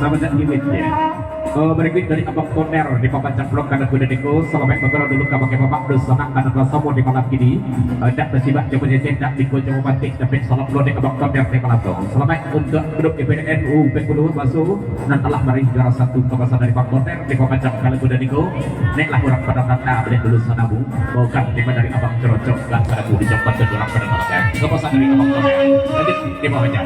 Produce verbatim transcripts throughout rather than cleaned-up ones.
Selamat datang di Wit, ya. Eh, berikut dari Abang Toner di Papancang Blok Kanan Kuda Deko. Selamat bergerak dulu ka bakeh bapak dunsanak ka nan basamo di malam kini. Eh, dak basibak jo bajajah, dak biko jo batik, tapi salam dulu dek Abang Toner di malam tu. Selamat untuk grup I P D N U Bengkulu Baso nan telah meraih juara satu kawasan dari Abang Toner di Papancang Kanan Kuda Deko. Neklah urang pada kata balik dulu sanabu. Bukan tiba dari Abang Cerocok dan sanabu di tempat tu urang pada kata. Kawasan dari Abang Toner. Lanjut di Papancang.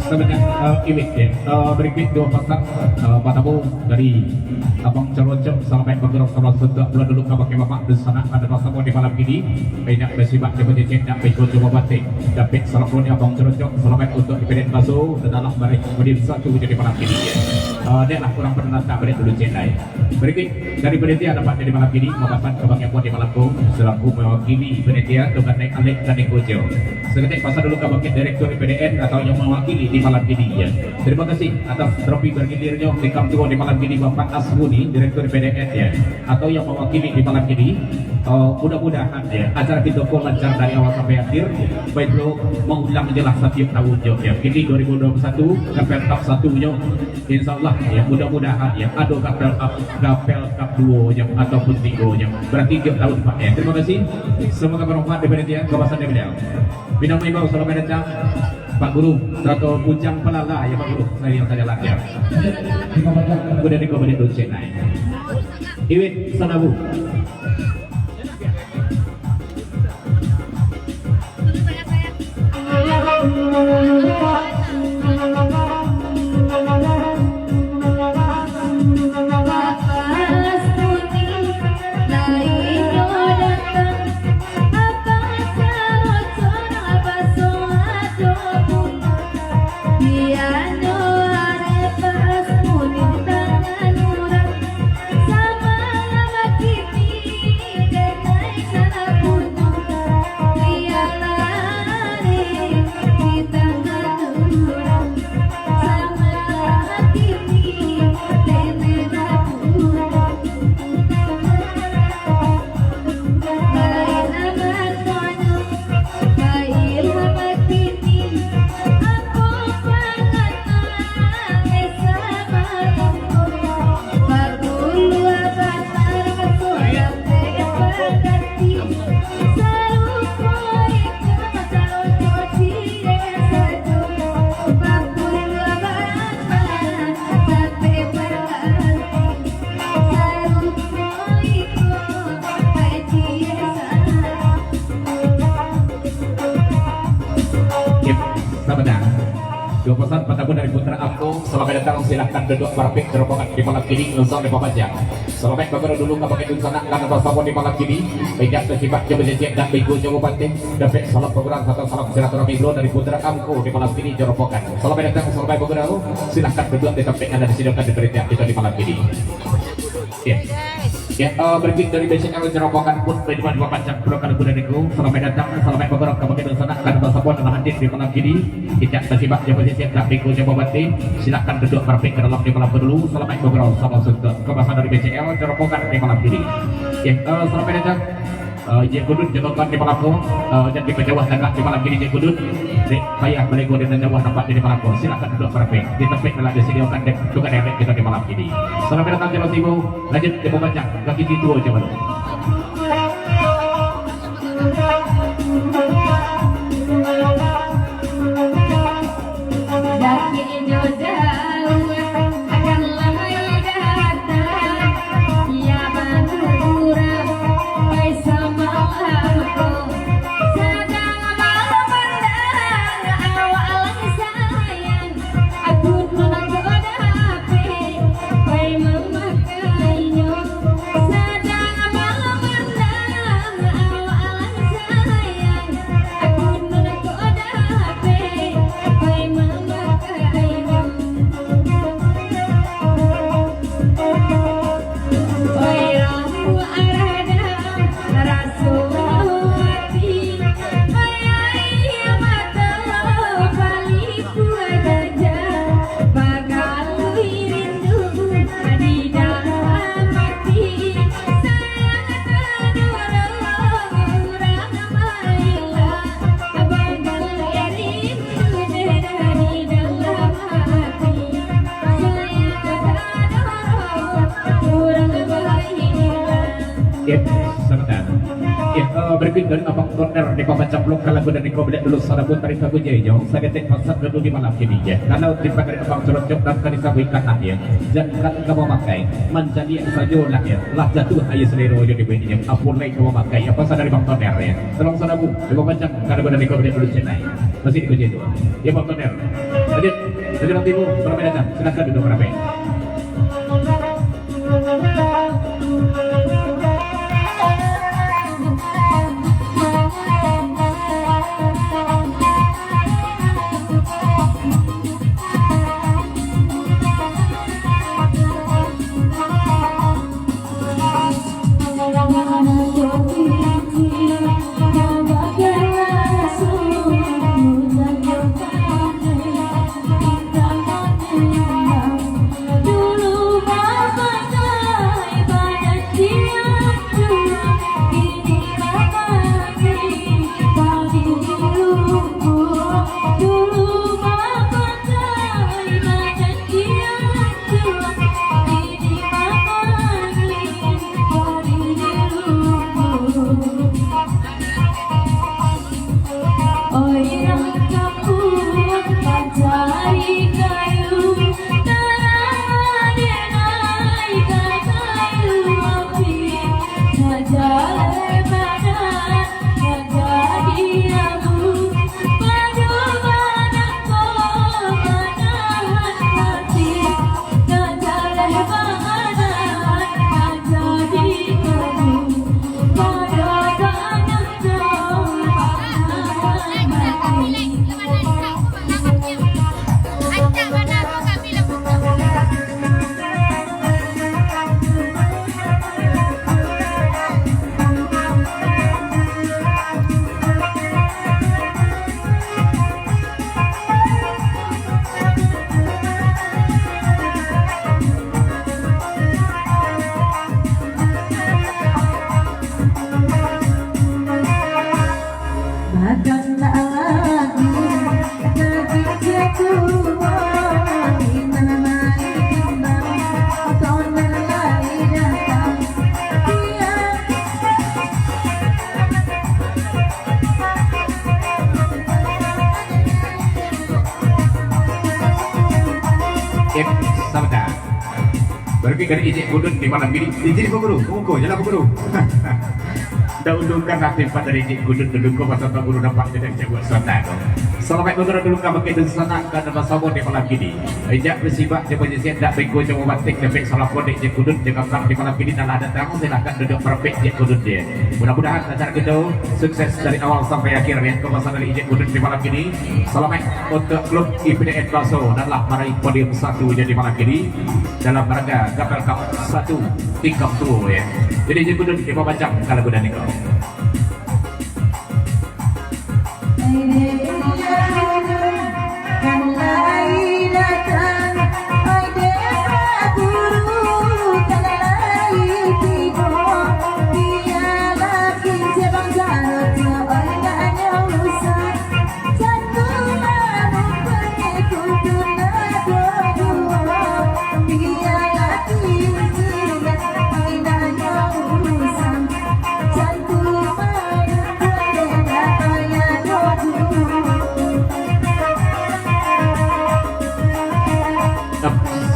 Sabanyak, eh, iwik, ya. Eh, berikut duo pasan, eh, patamu dari Abang Carocok, salamaik bagerak, salamaik suntuak, pulang dulu ka bakeh bapak dunsanak ka nan basamo di malam kini. Banyak basibak jo bajajah, dak biko jo babatik. Dapek salam dulu ni Abang Carocok, salamaik untuak I P D N Baso, nan dalam baris mudim satu jadi malam kini, ya. Eh, dek lah kurang pernah datang balik dulu cek lai. Berikut dari panitia dapat jadi malam kini, mapasan ka bakeh bapak di malam ko, selaku mewakili panitia, Tuan Nek Alek Kaniko Jo. Saketek pasan dulu ka bakeh direktur I P D N atau yang mewakili di malam kini, ya. Terima kasih atas trofi bergilirnyo, tikam tuo di malam kini, Bapak Asmuni, direktur I P D N, ya, atau yang mewakili di malam kini. Eh, mudah-mudahan, ya, acara kito ko lancar dari awal sampai akhir. Baik lo, maulang je lah satiok tahun jo, ya. Kini dua ribu dua puluh satu, kapel cup satu nyo. Insya Allah, ya, mudah-mudahan, ya, ado kapel cup, kapel cup duo nyo ataupun tigo nyo. Berarti tiok tahun, Pak, ya. Terima kasih. Semoga bermanfaat daripada dia, kawasan daripada dia. Minang maimbau, salamaik datang, Pak Guru, atau Bujang Pelala, ya, Pak Guru. Saya yang saya lancar. Kuda di komedi tu, Chennai. Iwit, sanabu. Oke, selamat datang. Duo pasan patamu dari Putra Amko, salamaik datang, silahkan duduak barapek di rombongan di malam kini, langsung di Papancang. Salamaik bagerak dulu ka bakeh dunsanak ka nan basamo di malam kini. Indak basibak jo bajajah, dak biko jo babatik. Dapek salam bagerak, sato salam silaturahmi dulu dari Putra Amko di malam kini, jo rombongan. Salamaik datang, salamaik bagerak. Silahkan duduak di tampek nan disediakan di panitia kito di malam kini. Ya. Ya, eh, berikut dari B C L, jo rombongan pun, di Papancang, Pulau Kalibun dan Niku. Salamaik datang, salamaik bagerak ka bakeh dunsanak ka nan basamo nan hadir di malam kini. Indak basibak jo bajajah, dak biko jo babatik. Silahkan duduak barapek ka dalam di malam ko dulu. Salamaik bagerak, salam suntuak. Kawasan dari B C L, jo rombongan di malam kini. Ya, eh, salamaik datang. Eh, Jek Gudut, jo kawan di malam ko. Eh, jan dipajauah tagak di malam kini, Jek Gudut. Dek, payah balego di nan jauah nampak di malam ko. Silahkan duduak barapek. Di tampek nan lah disediakan dek Tuan Derek kito di malam kini. Salamaik datang, Jek Tibo. Lanjut, Jek Papancang. Kaki pintu, Jek Gudut. Ya, sabanta. Ya, eh, barikuik dari Abang Toner di Pamacam Blok, kalau udah di kau baliak dulu, sarabu tarika bujai jo, saketek pasan dulu di malam kini, ya. Kalau tipa dari Abang Corocok dan tadi sabu ikan, ya. Jangan kau mamakai, mancaliak sajo lah, ya. Lah jatuah aia salero jo di bini, ya. Ampun lai kau mamakai, ya, pasan dari Bang Toner, ya. Tolong sarabu, di Pamacam, kalau udah di kau baliak dulu, cenai. Masih di bujai tu. Ya, Bang Toner. Lanjut, lanjut nanti, Bu, kalau datang, silakan duduk rapi. Eh, sabanta. Barikuik dari Ijek Kudut di malam kini. Ijek Pak Guru, muko jalan Pak Guru. Dahulukanlah tempat dari Ijek Kudut dulu, ko pasal Pak Guru nampak tidak jago sana ko. Salamaik baguru dulu ka bakeh dunsanak ka nan basamo di malam kini. Ijak basibak jo panyisian dak beko jo batik dapek salam kode Ijek Kudut jo kakak di malam kini nan lah datang, silakan duduk perfect Ijek Kudut dia. Mudah-mudahan acara kita sukses dari awal sampai akhir ya. Ko pasal dari Ijek Kudut di malam kini. Salamaik untuk klub I P D N Baso nan lah maraih podium satu di malam kini dalam rangka Gavel Cup satu tingkat dua ya. Jadi Ijek Kudut di Pamacam kalau udah nikah.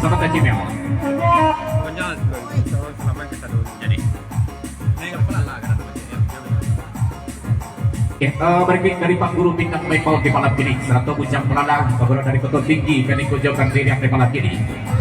Selamat pagi, Mel. Pokoknya, selamat kita dulu. Jadi, naik ke kepala lah, karena tu macam, ya, ya, ya. Oke, eh, barikuik dari Pak Guru Bintang Maipau di malam kini, sarato Bujang Palala, Pak Guru dari Koto Tinggi, Kaniko Jokan Siriak di malam kini.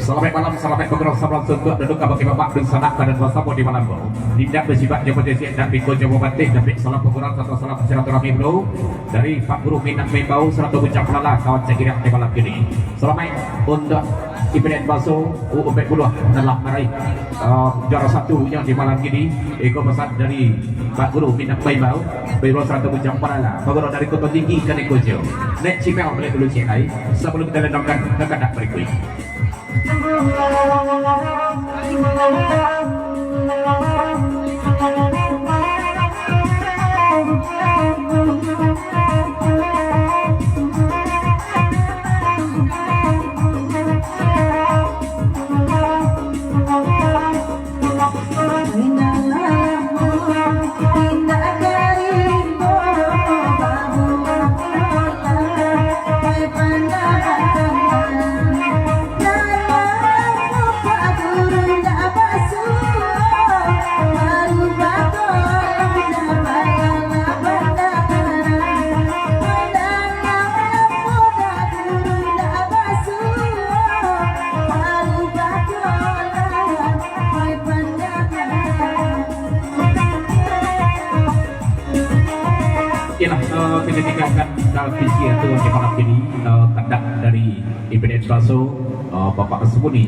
Salamaik malam, salamaik pagurau, salam suntuak, duduk ka bakeh bapak dunsanak ka nan basamo di malam ko. Indak basibak jo panyisian, dak beko jo batik, dapek salam pagurau, sarato salam silaturahmi, bro. Dari Pak Guru Minang Maipau, sarato Bujang Palala, kawan sagiriak di malam kini. Salamaik untuk I P D N Baso, U empat puluh, nan lah maraih, eh, juara satu nyo di malam kini. Iko pasan dari Pak Guru Minang Maipau, Maipau sarato Bujang Palala, Pak Guru dari Koto Tinggi, Kaniko Jo. Nek Cimel boleh dulu cek ai, sabalum kita lendongkan ke kandak barikuik. Eh, kita tinggalkan tradisi tu di malam kini, eh, kandak dari Impact Expresso, eh, Bapak Sembuni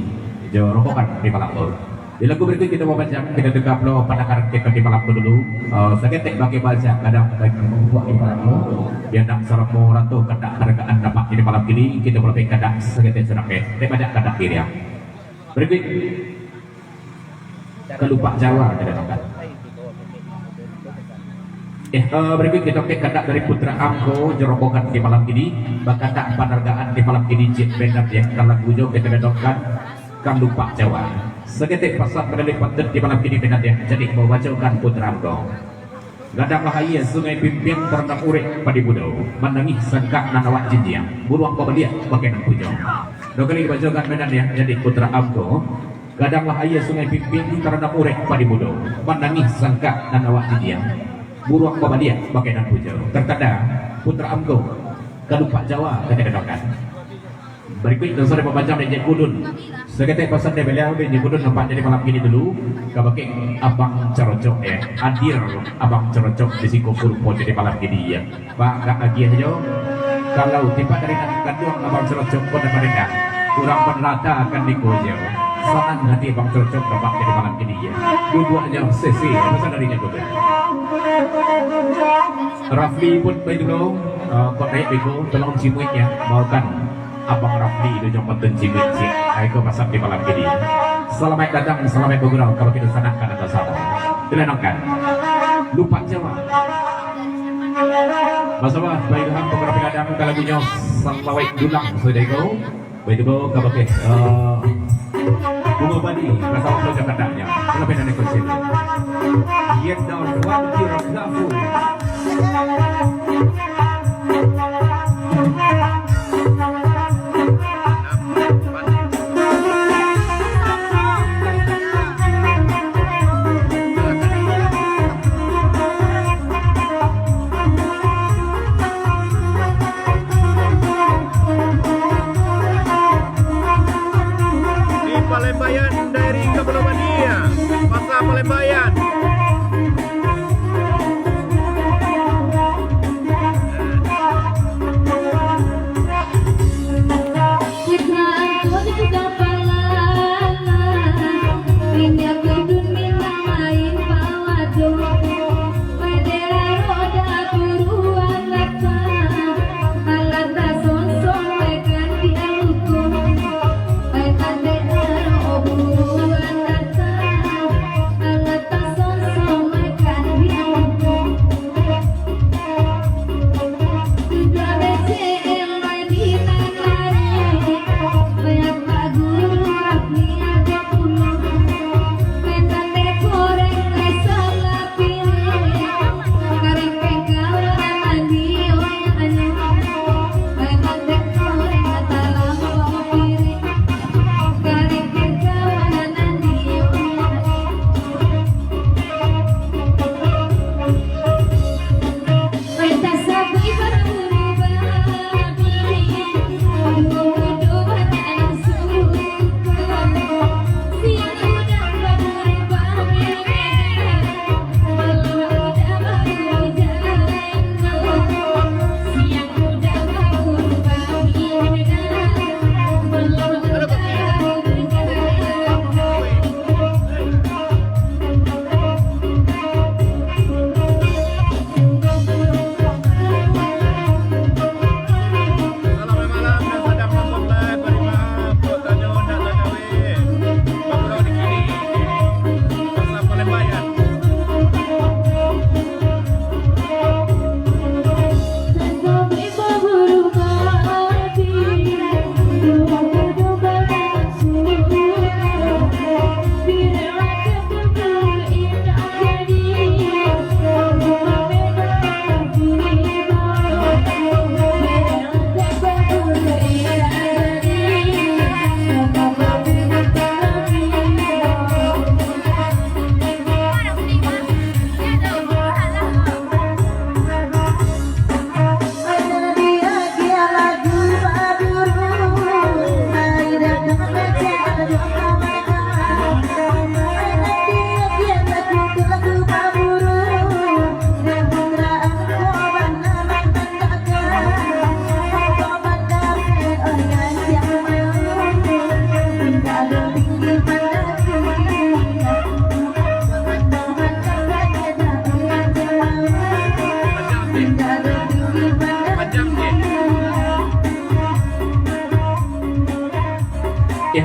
jo rombongan di malam tu. Di lagu berikut kita bawa bajang, kita tukar pulo pandangaran kita di malam tu dulu. Eh, saketek bagi bajang, kadang bagi mambuek di malam tu. Bia ndak salamo rato kandak pangaragaan dapat di malam kini, kita malebih kandak saketek sadang, eh. Dek bajang kandak diri, ah. Berikut. Kalupak Jawa, kita dengarkan. Eh, eh, berikut kita ke kandak dari Putra Anggo, jo rombongan di malam kini. Bakandak pangaragaan di malam kini, cik Bendan yang ka lagu jo kita dengarkan. Kalupak Jawa. Saketek pasan malalui pantun di malam kini, Bendan yang jadi mambacokan Putra Anggo. Gadanglah aia Sungai Pimpiang tarandam urek padi mudo, manangih sangkak nan awak jinjiang, buruang babaliak bagai nan punyo. Dua kali dibacokan Bendan yang jadi Putra Anggo. Gadanglah aia Sungai Pimpiang tarandam urek padi mudo, manangih sangkak nan awak jinjiang, buruang babaliak bagai nan punyo. Tertanda Putra Anggo, Kalupak Jawa, kita dengarkan. Barikuik nan sudah dibacaan dek Encik Kudun. Saketek pasan dari baliau, dek Encik Kudun nampak jadi malam kini dulu. Kabake Abang Carocok, ya. Hadir Abang Carocok di siko pun jadi malam kini, ya. Pak, agak agiah jo. Kalau tipak dari nan kanduang Abang Carocok pun dapat dengar. Kurang pun rata akan diko jo. Sanang hati Abang Carocok nampak jadi malam kini, ya. Duduaknyo sesi, ya. Pasan dari Encik Kudun. Rafli pun baik dulu. Eh, kok naik bego, tolong cimuik, ya. Bawakan Abang Rafli tu jo pantun cimuik, ciek. Ai, ko pasan di malam kini. Salamaik datang, salamaik bagurau, kalau kita sanangkan atau sama. Dilanangkan. Lupak Jawa. Basama Bah Ilham, Pangarapi Gadang, ka lagunyo Salawek Dulang, sudah ko. Baitu ko, kabake, eh, Bungo Bali, basama Pulau Jakartanya. Kalau beda ni kecil. Yet daun waktu rasaku. Di Palembayan, dari Kabupaten Badia, Pasar Palembayan.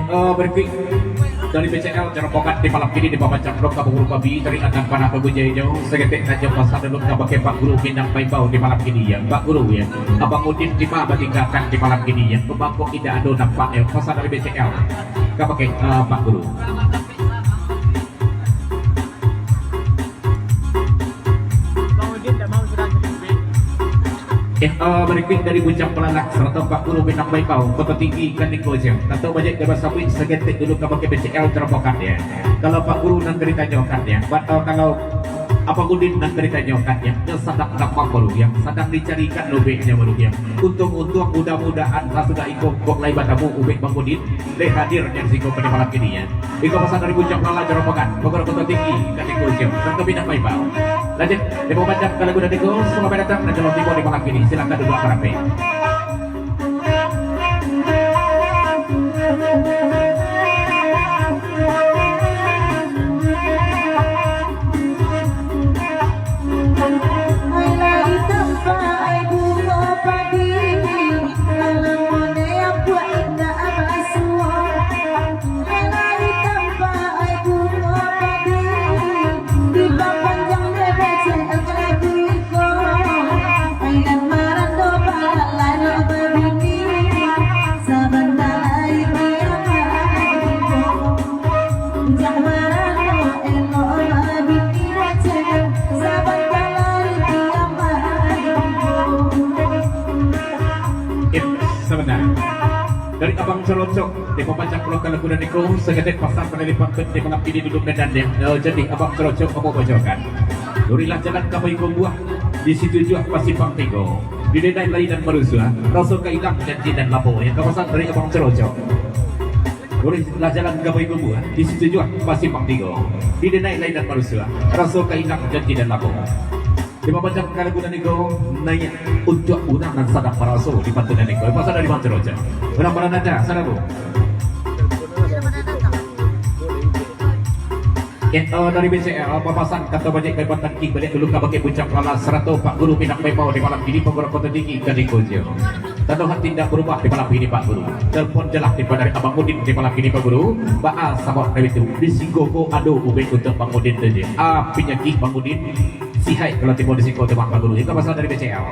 Eh, barikuik dari B C L Jaropokan di malam kini dipabacaan lo ka Pak Guru Babi dari Akan Panah Babu Jai jo. Saketek sajo pasan dulu ka bakeh Pak Guru Minang Baimbau di malam kini, yo. Pak Guru, yo. Abang Udin di ma batinggakan di malam kini, yo. Bamangko indak ado nampak, yo. Pasan dari B C L ka bakeh, eh, Pak Guru. Eh, eh, barikuik dari Bujang Palalak, sarato Pak Guru Minang Baimbau, Koto Tinggi, Kaniko Jang. Kato bajik daba sabuik saketek dulu ka bakeh B C L Jaropokan, yo. Kalau Pak Guru nan ka ditanyokan, yo, bat-, eh, kalau Abang Udin nan ka ditanyokan, yo, nyo sadang nampak baru, yo, sadang dicarikan ubeknyo baru, yo. Untuang-untuang, mudah-mudahan sasudah iko kok lai batamu ubek Bang Udin, lai hadir nyo di siko pado malam kini, yo. Iko pasan dari Bujang Palalak Jaropokan, Bogor Koto Tinggi, Kaniko Jang, Koto Minang Baimbau. Lanjut, dipabacaan ka lagu nan iko, selamat datang nan ka tibo di malam kini. Silakan duduak barampeh. Eh, sabantar. Dari Abang Colocok, dipabacaan pulo ka lagu nan iko, saketek pasan pado di pangkuik di malam kini dulu ka dandang. Eh, jadi, Abang Colocok, apo bacokan? Lurihlah jalan ka Payokumbuah, di situ juo ka Simpang Tigo. Di denai lai nan marusuah, raso ka ilang janji nan lamo. Nan ka pasan dari Abang Colocok. Lurihlah jalan ka Payokumbuah, di situ juo ka Simpang Tigo. Di denai lai nan marusuah, raso ka ilang janji nan lamo. Dipabacaan ka lagu nan iko, naiak untuak urang nan sadang maraso di pantun nan iko. Pasan dari Bang Colocok. Urang Baranada, sarato. Eh, eh, dari B C L, papasan kato bajik ka Batang King, baliak dulu ka bakeh Bujang Palalak, sarato Pak Guru Minang Baimbau di malam kini, Bogor Koto Tinggi, Kaniko Jang. Tando hati indak barubah di malam kini, Pak Guru. Telepon jalan tibo dari Abang Udin di malam kini, Pak Guru. Baa sabab kami tu, di siko ko ado ubek untuak Bang Udin tu je. Ah, panyakik Bang Udin, sihaik kalau tibo di siko tu, Bang, Pak Guru. Iko pasan dari B C L.